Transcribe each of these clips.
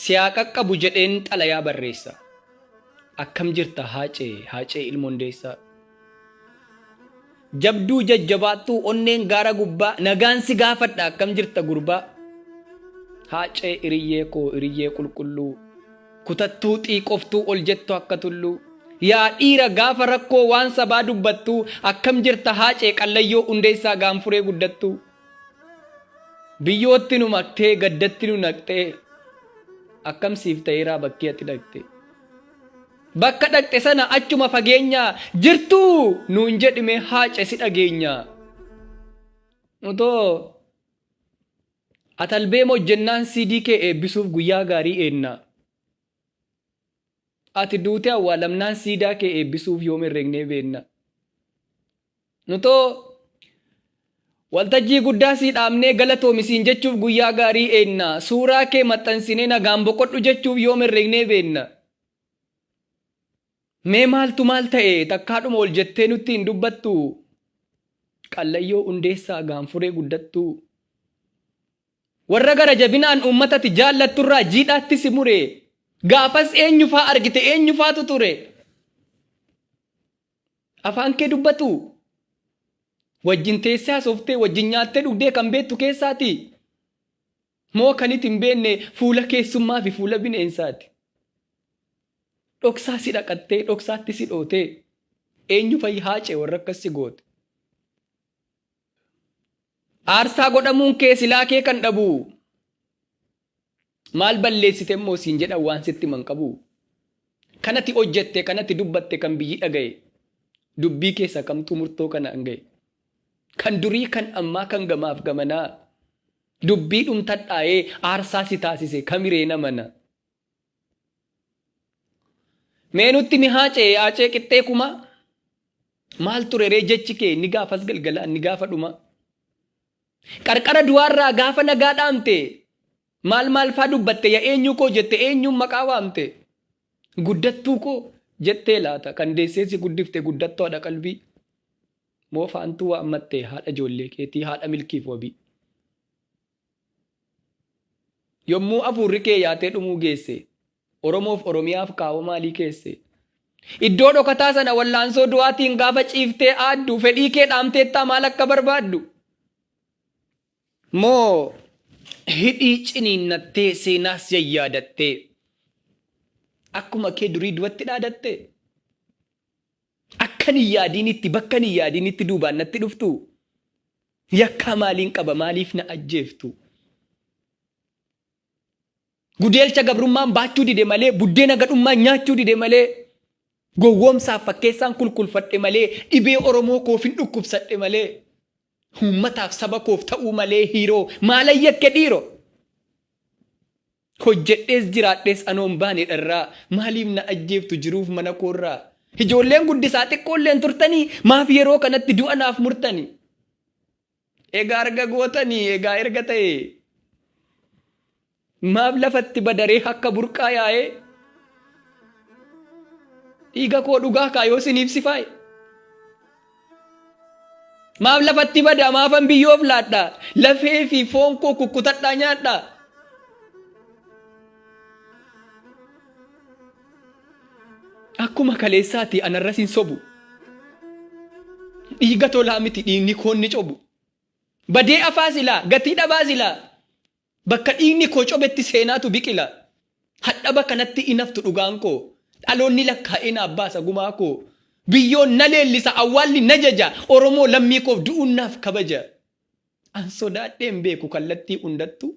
Si haa qaqqabu jedheen xalayaa barreessa. Akkam jirta Haacee, Haacee ilma Hundeessaa. Jabduu jajjabaattuu onneen gaara gubbaa nagaan si gaafadha akkam jirta gurbaa. Haacee iriyyee koo iriyyee qulqulluu kutattuu xiiqoftuu ol jettu akka tulluu. Yaa dhiira gaafa rakkoo waan sabaa dubbattuu akkam jirta Haacee qallayyoo Hundeessaa gaanfuree guddattuu. Biyyootti nu maktee gaddatti nu naqxee akkam siif ta'eeraa bakkii ati dhaqxe. Bakka dhaqxe sana achuma fageenyaa jirtuu nuun jedhime Haace si dhageenya. Utoo atalbeema hojjennaan CD kee eebbisuuf guyyaa gaarii eenna. Ati duutee awwaalamnaan siidaa kee eebbisuuf yoom herregnee beenna. Nutoo waltajjii guddaa sii dhaabnee galatoomi siin jechuuf guyyaa gaarii eenna. Suuraa kee maxxansinee nagaan boqodhu jechuuf yoom herregnee beenna. Mee maaltu maal ta'e takkaadhuma ol jettee nutti hin dubbattu. Qallayyoo Hundeessaa gaanfuree guddattuu. Warra gara jabinaan uummata ati jaallatturraa jiidhaatti si mure. Gaafas eenyufaa argite eenyufaatu ture? Afaan kee dubbatu? Wajjin teessee haasoftee wajjin nyaattee dhugdee kan beektu keessaati? Moo kan iti hin beekne fuula keessummaa fi fuula bineensaati? Dhoksaa si dhaqattee dhoksaatti si dhootee eenyu fa'i Haacee warra akkas si goote? Aarsaa godhamuun kee silaa kee kan dhabu. Maal balleessite immoo siin jedhan waan sitti himan qabu. Kan ati hojjette, kan ati dubbatte, kan biyyi dhaga'e. Dubbii keessa kamtuu murtoo kanaan ga'e. Kan durii, kan ammaa, kan gamaaf gamanaa. Dubbii dhumtadhaa'ee aarsaa si taasise kamiree namana. Mee nutti mi Haacee, Haacee qixxee kumaa. Maal ture ree jechi kee inni gaafas galgalaa inni gaafa dhumaa. Qarqara du'aarraa gaafa nagaa dhaamte maal maal faa dubbatte ya eenyuu koo jette eenyuun maqaa waamte. Guddattuu koo jettee laata kan deessee si guddifte guddattuu haadha qalbii. Moo faantuu waammatte haadha ijoollee keetii haadha milkiif wabii. Yommuu afuurri kee yaatee dhumuu geesse, Oromoof Oromiyaaf kaawoo maalii keesse? Iddoo dhokataa sana wallaansoo du'aatiin gaafa ciiftee aaddu, fedhii kee dhaamteettaa maal akka barbaaddu? Moo hidhii ciniinnattee seenaas yayyaadattee akkuma kee durii du'atti dhaadatte? Akkan hin yaadiinitti bakkan hin yaadiinitti duubaan natti dhuftu? Yakkaa maaliin qaba maaliif na ajjeeftu? Gudeelcha gabrummaan baachuu dide malee buddeena gadhummaan nyaachuu dide malee gowwoomsaaf fakkeessaan kulkulfadhe malee dhibee Oromoo koofin dhukkubsadhe malee uummataaf saba koof ta'uu malee hiiroo maalan yakke dhiiroo? Hojjedhees jiraadhees anoo hin baane dharraa maaliif na ajjeeftu jiruuf mana koorraa? Ijoolleen guddisaa xiqqoolleen turtanii maaf yeroo kanatti du'a naaf murtani? Egaa erga gootanii egaa erga ta'e maaf lafatti badaree akka burqaa yaa'ee dhiiga koo dhugaa kaa yoo siniif sifaa'e? Maaf lafatti bada maafan biyyoof laadha lafee fi foon koo kukkutadhaa nyaadha. Akkuma kaleessaati anarras hin sobu. Dhiiga tolaa miti dhiigni koon ni cobu. Badee afaa silaa gatii dhabaa silaa Bakka dhiigni koo cobetti seenaatu biqila. Hadhaba kanatti in haftu dhugaan koo. Dhaloonni lakkaa'ee naaf baasa gumaa koo. Biyyoon na leellisa awwaalli na jaja. Oromoo lammii koof du'uun naaf kabaja. An sodaadhee hin beeku kallattii hundattuu.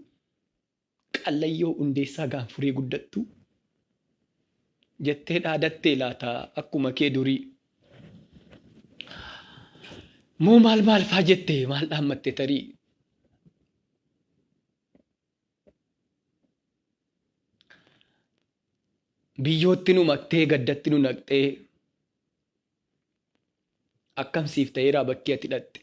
Qallayyoo Hundeessaa Gaanfuree guddattuu. Jettee dhaadattee laata akkuma kee durii. Moo maal maal faa jette maal dhaammatte tarii. Biyyootti nu maktee gaddatti nu naqxee akkam siif ta'eeraa bakkee ati dhaqxe.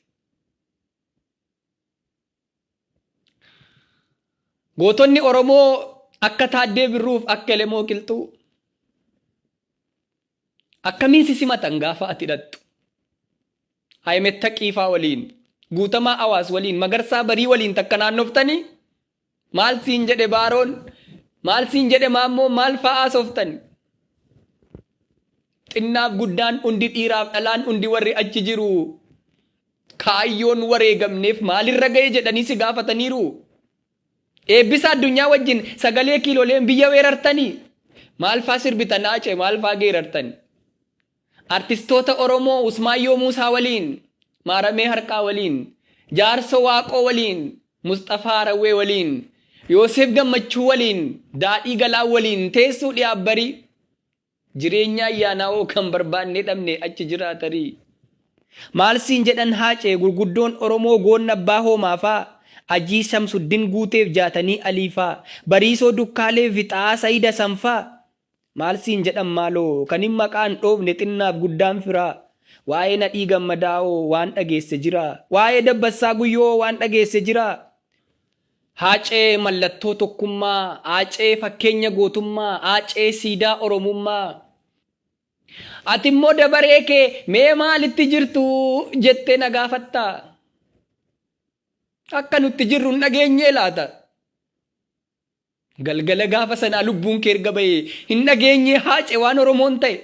Gootonni Oromoo akka Taaddee Birruuf akka Elemoo Qilxuu Akkamiin si simatan gaafa ati dhaqxu? Ahimed Taqii faa waliin, Guutamaa Awaas waliin, Magarsaa Barii waliin takka naannoftanii? Maal siin jedhe Baaroon? Maal siin jedhe Maammoo maal fa'aa haasoftan? Xinnaaf guddaan hundi dhiiraaf dhalaan hundi warri achi jiru kaayyoon wareegamneef maalirra ga'e jedhanii si gaafataniiru. Eebbisa addunyaa wajjin sagalee kiiloleen biyya weerartanii? Maal faa sirbitan Haacee maal faa geerartan? Artistoota Oromoo Usmaayyoo Muusaa waliin, Maaramee Harqaa waliin, Jaarsoo Waaqoo waliin, Musxafaa Harawwee waliin, Yooseef Gammachuu waliin, Daadhii Galaan waliin teessuu dhiyaaf barii. Jireenya ayyaanaa hoo kan barbaannee dhabne achi jiraa tarii? Maal siin jedhan Haacee gurguddoon Oromoo goonni abbaa hoomaa faa, Ajii Shamsuddin Guuteef Jaatanii Alii faa, Bariisoo Dukkaalee fi Xaa'aa Sayid Hasan faa? Maal siin jedhan maaloo kanin maqaa hin dhoofne xinnaaf guddaan firaa? Waa'ee Nadhii Gammadaa hoo waan dhageesse jiraa? Waa'ee Dabbassaa Guyyoo hoo waan dhageesse jiraa? Haacee mallattoo tokkummaa, Haacee fakkeenya gootummaa, Haacee siidaa Oromummaa. Ati immoo dabaree kee mee maalitti jirtu jettee na gaafatta? Akka nutti jirru hin dhageenyee laata? Galgala gaafa sanaa lubbuun kee erga bahee hin dhageenyee Haace waan Oromoon ta'e?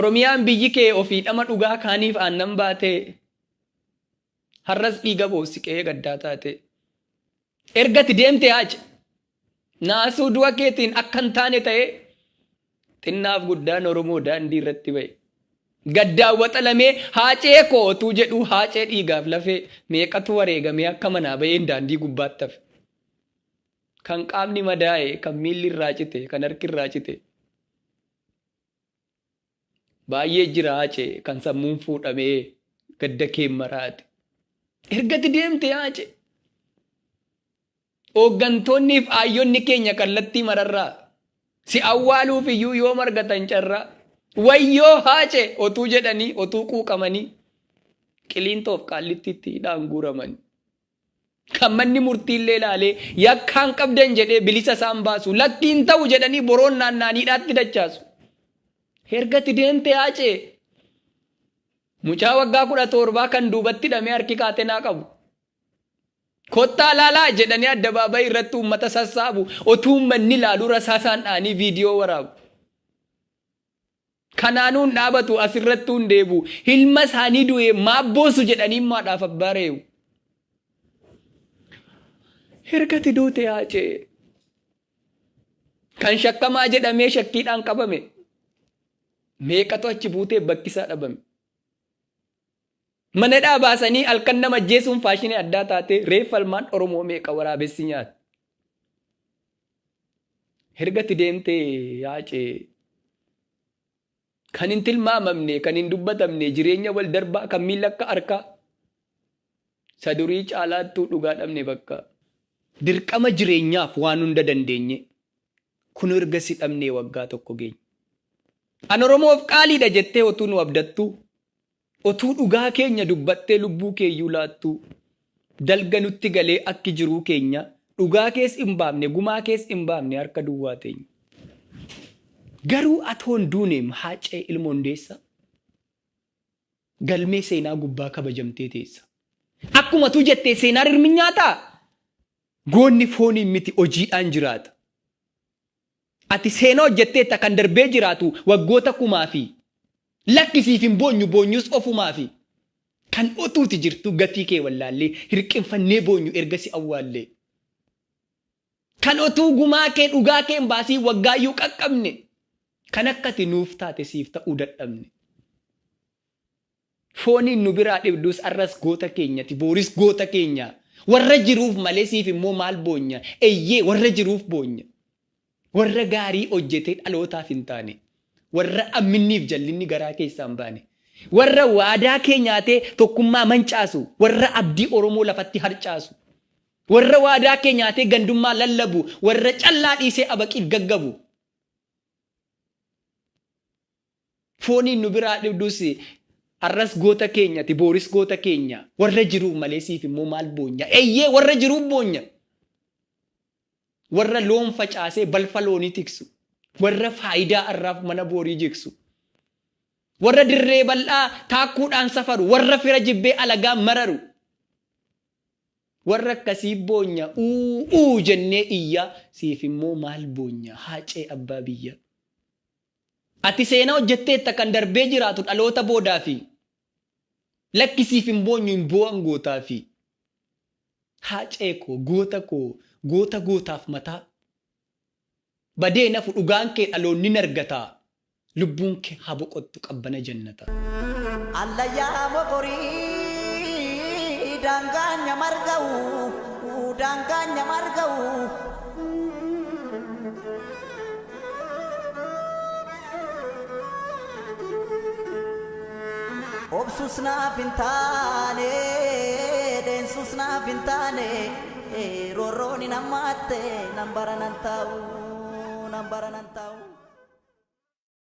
Oromiyaan biyyi kee ofii dhama dhugaa kaaniif aannan baatee har'as dhiiga boossi qe'ee gaddaa taatee. Erga ati deemte Haace naasuu du'a keetiin akka hin taane ta'ee xinnaaf guddaan Oromoo daandii irratti ba'e. Gaddaan waxalamee Haacee koo otuu jedhuu Haacee dhiigaaf lafee meeqatu wareegamee akka manaa ba'een daandii gubbaatti hafe. Kan qaamni madaa'e, kan miilli irraa cite, kan harki irraa cite. Baay'ee jira Haacee kan sammuun fuudhamee gadda keen maraate. Ergati deemte Haacee. Hooggantoonniif aayyonni keenya kallattii mararraa si awwaaluuf iyyuu yoom argatan carraa. Wayyoo Haacee otuu jedhanii otuu quuqamanii Qiliinxoof Qaallittiitti hidhaan guuramani. Kan manni murtiillee ilaalee yakkaan qabdan jedhee bilisa isaan baasu lakkii hin ta'u jedhanii boroon naanna'anii hidhaatti dachaasu. Erga ati deemte Haacee mucaa waggaa 17 kan duubatti hidhamee harki kaatenaa qabu. Kottaa laalaa jedhanii addabaabayii irratti uummata sassaabu otuu uummanni ilaaluu rasaasaan dha'anii viidiyoo waraabu. Kanaanuu hin dhaabatu asirrattuu hin deebi'u. Ilma isaanii du'e maaf boossu jedhanii immoo haadhaaf abbaa reebu. Erga ati duute Haacee. Kan shakkamaa jedhamee shakkiidhaan qabame. Meeqatu achi buutee bakki isaa dhabame. Manadhaa baasanii halkan nama ajjeesuun faashinii addaa taatee reeffa ilmaan Oromoo meeqa waraabessi nyaate. Erga ati deemtee Haacee kan hin tilmaamamne kan hin dubbatamne jireenya wal darbaa kan miila akka harkaa isa durii caalaattuu dhugaa dhabne bakka. Dirqama jireenyaaf waan hunda dandeenye kunoo erga si dhabnee waggaa tokko geenye. An Oromoof qaaliidha jettee otuu nu abdattuu Otuu dhugaa keenya dubbattee lubbuu keeyyuu laattuu Dalga nutti galee akki jiruu keenya Dhugaa kees in baafne gumaa kees in baafne harka duwwaa teenya Garuu atoo hin duuneem Haacee ilma Hundeessaa Galmee seenaa gubbaa kabajamtee teessa Akkuma atuu jettee seenaa rirmi nyaataa Goonni fooniin miti hojiidhaan jiraata Ati seenaa hojjetteetta kan darbee jiraatu waggoota kumaafi. Lakki siif hin boonyu boonyus ofumaafi. Kan otuuti jirtuu gatii kee wallaallee hirqinfannee boonyu erga si awwaallee. Kan otuu gumaa kee dhugaa kee hin baasiin waggaayyuu qaqqabne. Kan akka ati nuuf taate siif ta'uu dadhabne. Fooniin nu biraa dhibdus arras goota keenyati booris goota keenya. Warra jiruuf malee siif immoo maal boonya? Eyyee warra jiruuf boonya. Warra gaarii hojjetee dhalootaaf hin taane. Warra amminniif jallinni garaa keessaa hin baane. Warra waadaa kee nyaatee tokkummaa mancaasu. Warra abdii Oromoo lafatti harcaasu. Warra waadaa kee nyaatee gandummaa lallabu. Warra callaa dhiisee abaqiif gaggabu. Fooniin nu biraa dhibdus har'as goota keenya ati booris goota keenya warra jiruuf malee siif immoo maal boonya eyyee warra jiruuf boonya warra loon facaasee balfa loonii tiksu warra faayidaa har'aaf mana boorii jigsu warra dirree bal'aa taakkuudhaan safaru warra fira jibbee alagaa mararu. Warra akkasii boonya uu uu jennee iyyaa siif immoo maal boonya Haacee abbaa biyyaa. Ati seenaa hojjetteetta kan darbee jiraatu dhaloota boodaafi. Lakki siif hin boonyu hin boo'an gootaafi. Haacee koo goota koo goota gootaaf mataa. Badee hin hafu dhugaan kee dhaloonni hin argataa. Lubbuun kee haa boqottu qabbana jannataa. Allayyaa mogorii daangaan nyamarga'u daangaan nyamarga'u. Obsus naaf hin taane deensus naaf hin taane roorroon hin hammaatte nan bara nan taa'u nan bara nan.